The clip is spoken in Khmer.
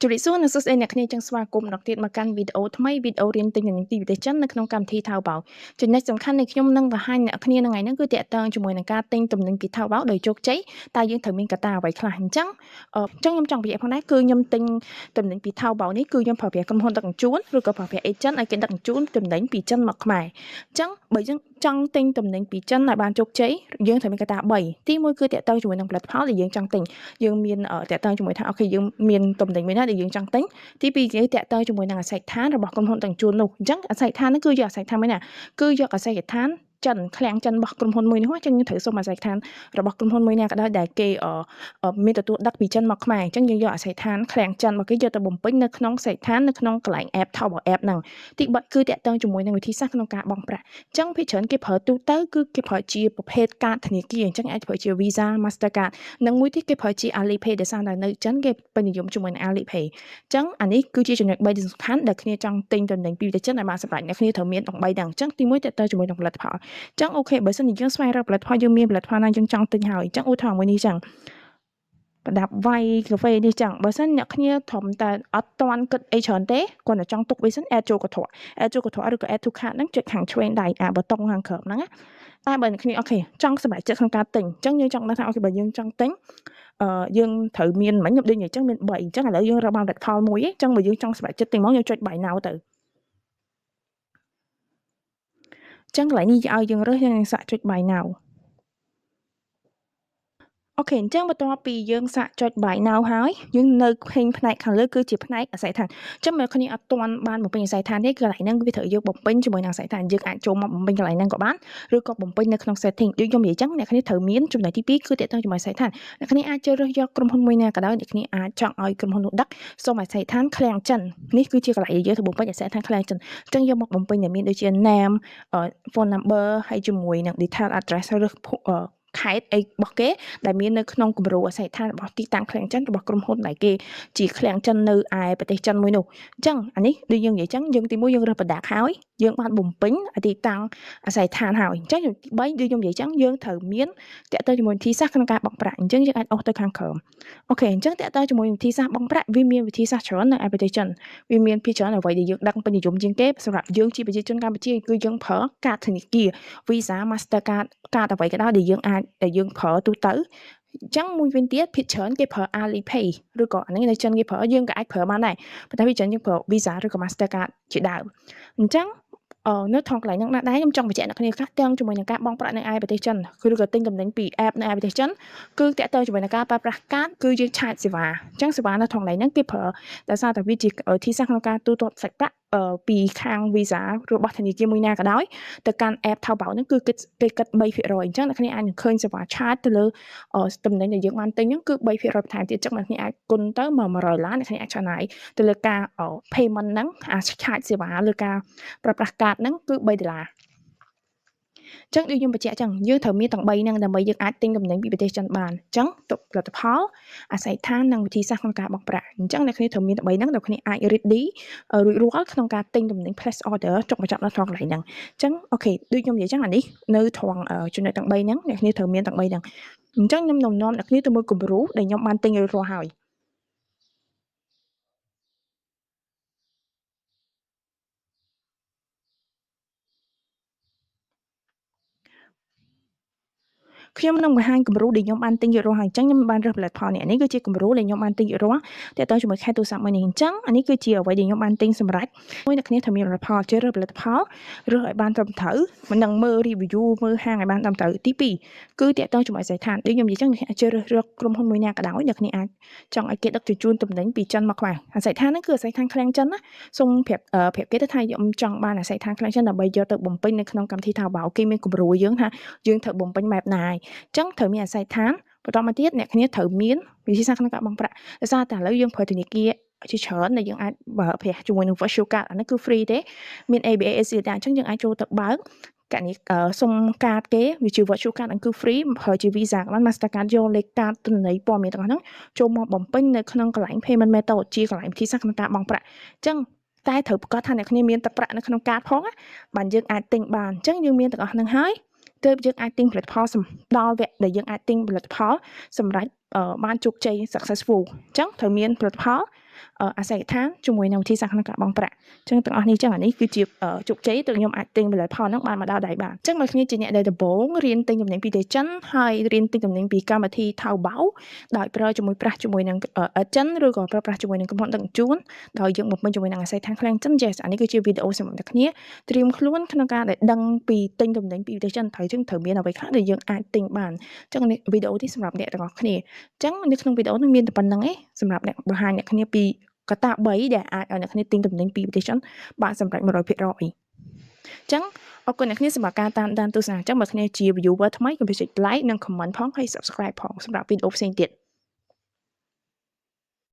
ជម្រាបសួរនិងសួស្តីអ្នកគ្នាចឹងស្វាគមន៍ម្ដងទៀតមកកាន់វីដេអូថ្មីវីដេអូរៀនទិញទំនិញទីប្រទេសចិននៅក្នុងកម្មវិធី Taobao ចំណុចសំខាន់នៃខ្ញុំនឹងបង្ហាញអ្នកគ្នានៅថ្ងៃនេះគឺទាក់ទងជាមួយនឹងការទិញទំនិញពី Taobao ដោយជោគជ័យតើយើងត្រូវមានកត្តាអ្វីខ្លះអញ្ចឹងខ្ញុំចង់បញ្ជាក់ផងដែរគឺខ្ញុំទិញទំនិញពី Taobao នេះគឺខ្ញុំប្រើប្រាស់ក្រុមហ៊ុនដឹកជញ្ជូនឬក៏ប្រើប្រាស់ agent ឲ្យគេដឹកជញ្ជូនទំនិញពីចិនមកខ្មែរអញ្ចឹងបើយើងចង់ទិញទំនិញពីចិនឲ្យបានជោគជ័យយើងត្រូវមានកត្តា3ទី1គឺទាក់ទងជាមួយនឹងផលិតផលដែលយើងចង់ទិញយើងមានទាក់ទងជាមួយថា OK យើងមានទំនិញមួយណាដែលយើងចង់ទិញទី2គឺទាក់ទងជាមួយនឹងអាសយដ្ឋានរបស់ក្រុមហ៊ុនដឹកជញ្ជូននោះអញ្ចឹងអាសយដ្ឋានហ្នឹងគឺយកអាសយដ្ឋានមួយណាគឺយកអាសយដ្ឋានចិនឃ្លាំងចិនរបស់ក្រុមហ៊ុនមួយនេះអញ្ចឹងយើងត្រូវសុំអាសយដ្ឋានរបស់ក្រុមហ៊ុនមួយណាក៏ដោយដែលគេមានទទួលដឹកពីចិនមកខ្មែរអញ្ចឹងយើងយកអាសយដ្ឋានឃ្លាំងចិនរបស់គេយកទៅបំពេញនៅក្នុងអាសយដ្ឋាននៅក្នុងកន្លែង app Taobao app ហ្នឹងទី3គឺទាក់ទងជាមួយនឹងវិធីសាស្ត្រក្នុងការបង់ប្រាក់អញ្ចឹងភាគច្រើនគេប្រើទូទៅគឺគេប្រើជាប្រភេទកាតធនាគារអញ្ចឹងអាចប្រើជា Visa Mastercard និងមួយទៀតគេប្រើជា Alipay ដោយសារតែនៅចិនគេពេញនិយមជាមួយនឹង Alipay អញ្ចឹងអានេះគឺជាចំណុច3ដែលសំខាន់ដែលគ្នាចង់ទិញទំនិញពីប្រទេសចិនឲ្យបានសម្រេចអ្នកគ្នាត្រូវមានទាំង3ហ្នឹងអញ្ចឹងទី1ទាក់ទងជាមួយនឹងផលិតផលអញ្ចឹង OK បើសិនជាយើងស្វែងរកផលិតផលយើងមានផលិតផលណាយើងចង់ទិញហើយអញ្ចឹងឧទាហរណ៍មួយនេះចឹងប្រដាប់វាយកាហ្វេនេះចឹងបើសិនអ្នកគ្នាត្រឹមតែអត់ទាន់គិតអីច្រើនទេគ្រាន់តែចង់ទុកវាសិន add ចូលកន្ត្រក add ចូលកន្ត្រកឬក៏ add to cart ហ្នឹងចុចខាងឆ្វេងដៃអាប៊ូតុងខាងក្រោមហ្នឹងណាតែបើអ្នកគ្នា OK ចង់សម្រេចចិត្តក្នុងការទិញអញ្ចឹងយើងចង់ដឹងថា OK បើយើងចង់ទិញយើងត្រូវមានមិញខ្ញុំដូចនិយាយអញ្ចឹងមាន3អញ្ចឹងឥឡូវយើងរកបានផលិតផលមួយអញ្ចឹងបើយើងចង់សម្រេចចិត្តទិញមកយើងចុច buy now ទៅចឹងកន្លែងនេះឲ្យយើងរើសយើងសាកចុច buy now OK អញ្ចឹងបន្ទាប់ពីយើងសាកចុច buy now ហើយយើងនៅឃើញផ្នែកខាងលើគឺជាផ្នែកអាសយដ្ឋានអញ្ចឹងបើគ្នាអត់ទាន់បានបំពេញអាសយដ្ឋានទេគឺកន្លែងហ្នឹងវាត្រូវយើងបំពេញជាមួយនឹងអាសយដ្ឋានយើងអាចចូលមកបំពេញកន្លែងហ្នឹងក៏បានឬក៏បំពេញនៅក្នុង setting ដូចខ្ញុំនិយាយអញ្ចឹងអ្នកគ្នាត្រូវមានចំណុចទី2គឺទាក់ទងជាមួយអាសយដ្ឋានអ្នកគ្នាអាចជ្រើសរើសយកក្រុមហ៊ុនមួយណាក៏ដោយអ្នកគ្នាអាចចង់ឲ្យក្រុមហ៊ុននោះដឹកសូមអាសយដ្ឋានឃ្លាំងចិននេះគឺជាកន្លែងដែលយើងត្រូវបំពេញអាសយដ្ឋានឃ្លាំងចិនអញ្ចឹងយកមកបំពេញដែលមានដូចជា name phone number ហើយជាមួយនឹង detail address ឬខេត្តអីរបស់គេដែលមាននៅក្នុងគំរូអាសយដ្ឋានរបស់ទីតាំងឃ្លាំងចិនរបស់ក្រុមហ៊ុនដែលគេជាឃ្លាំងចិននៅឯប្រទេសចិនមួយនោះអញ្ចឹងអានេះដូចយើងនិយាយអញ្ចឹងយើងទី1យើងរើស product ហើយយើងបានបំពេញទីតាំងអាសយដ្ឋានហើយអញ្ចឹងទី3ដូចខ្ញុំនិយាយអញ្ចឹងយើងត្រូវមានទាក់ទងជាមួយវិធីសាស្ត្រក្នុងការបង់ប្រាក់អញ្ចឹងយើងអាចអូសទៅខាងក្រោម OK អញ្ចឹងទាក់ទងជាមួយវិធីសាស្ត្របង់ប្រាក់វាមានវិធីសាស្ត្រច្រើននៅឯប្រទេសចិនវាមានភាគច្រើនអ្វីដែលយើងដឹងពេញនិយមជាងគេសម្រាប់យើងជាប្រជាជនកម្ពុជាគឺយើងប្រើកាតធនាគារ Visa Mastercard កាតអ្វីក៏ដោយដែលយើងអាចដែលយើងប្រើទូទៅអញ្ចឹងមួយវិញទៀតភាគច្រើនគេប្រើ Alipay ឬក៏អានេះនៅចិនគេប្រើយើងក៏អាចប្រើបានដែរប៉ុន្តែភាគច្រើនយើងប្រើ Visa ឬក៏ Mastercard ជាដើមអញ្ចឹងនៅថងកន្លែងហ្នឹងដែរខ្ញុំចង់បញ្ជាក់អ្នកគ្នាខ្លះទាំងជាមួយនឹងការបង់ប្រាក់នៅឯប្រទេសចិនគឺឬក៏ទិញទំនិញពី app នៅឯប្រទេសចិនគឺទាក់ទងជាមួយនឹងការប្រើប្រាស់កាតគឺយើងឆាតសេវាអញ្ចឹងសេវានៅថងកន្លែងហ្នឹងគេប្រើដោយសារតែវាជាវិធីសាស្ត្រក្នុងការទូទាត់សាច់ប្រាក់ពីខាង Visa របស់ធនាគារមួយណាក៏ដោយទៅកាន់ app Taobao ហ្នឹងគឺគេគិត3%អញ្ចឹងអ្នកគ្នាអាចនឹងឃើញសេវាឆាតទៅលើទំនិញដែលយើងបានទិញហ្នឹងគឺ3%បន្ថែមទៀតអញ្ចឹងអ្នកគ្នាអាចគុណទៅមក100ដុល្លារអ្នកគ្នាអាចចំណាយទៅលើការ payment ហ្នឹងអាចឆាតសេវាលើការប្រើប្រាស់កាតហ្នឹងគឺ3ដុល្លារចឹងដូចខ្ញុំបញ្ជាក់ចឹងយើងត្រូវមានទាំង3ហ្នឹងដើម្បីយើងអាចទិញទំនិញពីប្រទេសចិនបានអញ្ចឹងផលិតផលអាសយដ្ឋាននិងវិធីសាស្ត្រក្នុងការបង់ប្រាក់អញ្ចឹងអ្នកគ្នាត្រូវមានទាំង3ហ្នឹងដល់គ្នាអាច ready រួចរាល់ក្នុងការទិញទំនិញ place order ចុកបញ្ចប់នៅត្រង់កន្លែងហ្នឹងអញ្ចឹង OK ដូចខ្ញុំនិយាយចឹងអានេះនៅត្រង់ចំណុចទាំង3ហ្នឹងអ្នកគ្នាត្រូវមានទាំង3ហ្នឹងអញ្ចឹងខ្ញុំនាំអ្នកគ្នាទៅមើលគំរូដែលខ្ញុំបានទិញរួចរាល់ហើយខ្ញុំនឹងបង្ហាញគំរូដែលខ្ញុំបានទិញរួចរាល់ហើយអញ្ចឹងខ្ញុំបានរើសផលិតផលនេះនេះគឺជាគំរូដែលខ្ញុំបានទិញរួចរាល់ទាក់ទងជាមួយខែទូរស័ព្ទមួយនេះអញ្ចឹងអានេះគឺជាអ្វីដែលខ្ញុំបានទិញសម្រាប់មួយអ្នកគ្នាត្រូវមានផលិតផលជ្រើសរើសផលិតផលរើសឲ្យបានត្រឹមត្រូវមិននឹងមើល review មើលហាងឲ្យបានត្រឹមត្រូវទី2គឺទាក់ទងជាមួយអាសយដ្ឋានដូចខ្ញុំនិយាយអញ្ចឹងអ្នកជ្រើសរើសក្រុមហ៊ុនមួយណាក៏ដោយអ្នកគ្នាអាចចង់ឲ្យគេដឹកជញ្ជូនទំនិញពីចិនមកខ្មែរអាសយដ្ឋានហ្នឹងគឺអាសយដ្ឋានឃ្លាំងចិនណាសូមប្រាប់គេទៅថាខ្ញុំចង់បានអាសយដ្ឋានឃ្លាំងចិនដើម្បីយកទៅបំពេញនៅក្នុងកម្មវិធី Taobao គេមានគំរូយើងថាយើងត្រូវបំពេញបែបណាអញ្ចឹងត្រូវមានអាសយដ្ឋានបន្តមកទៀតអ្នកគ្នាត្រូវមានវិធីសាស្ត្រក្នុងការបង់ប្រាក់ដោយសារតែឥឡូវយើងប្រើធនាគារជាច្រើនដែលយើងអាចប្រើប្រាស់ជាមួយនឹង virtual card អានេះគឺ free ទេមាន ABA ACLEDA អញ្ចឹងយើងអាចចូលទៅបើកកាក់នេះសុំកាតគេវាជា virtual card ហ្នឹងគឺ free ប្រើជា Visa ក៏បាន Mastercard យកលេខកាតទិន្នន័យព័ត៌មានទាំងអស់ហ្នឹងចូលមកបំពេញនៅក្នុងកន្លែង payment method ជាកន្លែងវិធីសាស្ត្រក្នុងការបង់ប្រាក់អញ្ចឹងតែត្រូវប្រកាសថាអ្នកគ្នាមានទឹកប្រាក់នៅក្នុងកាតផងបានយើងអាចទិញបានអញ្ចឹងយើងមានទាំងអស់ហ្នឹងហើយទើបយើងអាចទិញផលិតផលដល់វគ្គដែលយើងអាចទិញផលិតផលសម្រាប់បានជោគជ័យ successful អញ្ចឹងត្រូវមានផលិតផល អាសយដ្ឋាន ជាមួយនឹងវិធីសាស្ត្រក្នុងការបង់ប្រាក់ អញ្ចឹងទាំងអស់នេះ។ អញ្ចឹងអានេះគឺជាជោគជ័យ ទើបខ្ញុំអាចទិញផលិតផលហ្នឹងបានមកដល់ដៃបាន។ អញ្ចឹងបើគ្នាជាអ្នកដែលដំបូងរៀនទិញទំនិញពីប្រទេសចិន ហើយរៀនទិញទំនិញពីកម្មវិធី Taobao ដោយប្រើជាមួយប្រាស់ជាមួយនឹងចិន ឬក៏ប្រើប្រាស់ជាមួយនឹងក្រុមហ៊ុនដឹកជញ្ជូន ដោយយើងបំពេញជាមួយនឹងអាសយដ្ឋានឃ្លាំងចិន Yes អានេះគឺជាវីដេអូសម្រាប់អ្នកគ្នាត្រៀមខ្លួនក្នុងការដែលដឹងពីទិញទំនិញពីប្រទេសចិន ត្រូវចឹងត្រូវមានអ្វីខ្លះដែលយើងអាចទិញបាន។ អញ្ចឹងវីដេអូនេះសម្រាប់អ្នកទាំងអស់គ្នា។ អញ្ចឹងនៅក្នុងវីដេអូនេះមានតែប៉ុណ្្នឹងឯង សម្រាប់អ្នកបង្ហាញអ្នកគ្នាពីកត្តា3ដែលអាចឲ្យអ្នកគ្នាទិញទំនិញពីប្រទេសចិនបានសម្រេច100%។ អញ្ចឹងអរគុណអ្នកគ្នាសម្រាប់ការតាមដានទស្សនា។ អញ្ចឹងបើគ្នាជា viewer ថ្មី កុំភ្លេចចុច like និង comment ផង ហើយ subscribe ផងសម្រាប់វីដេអូផ្សេងទៀត។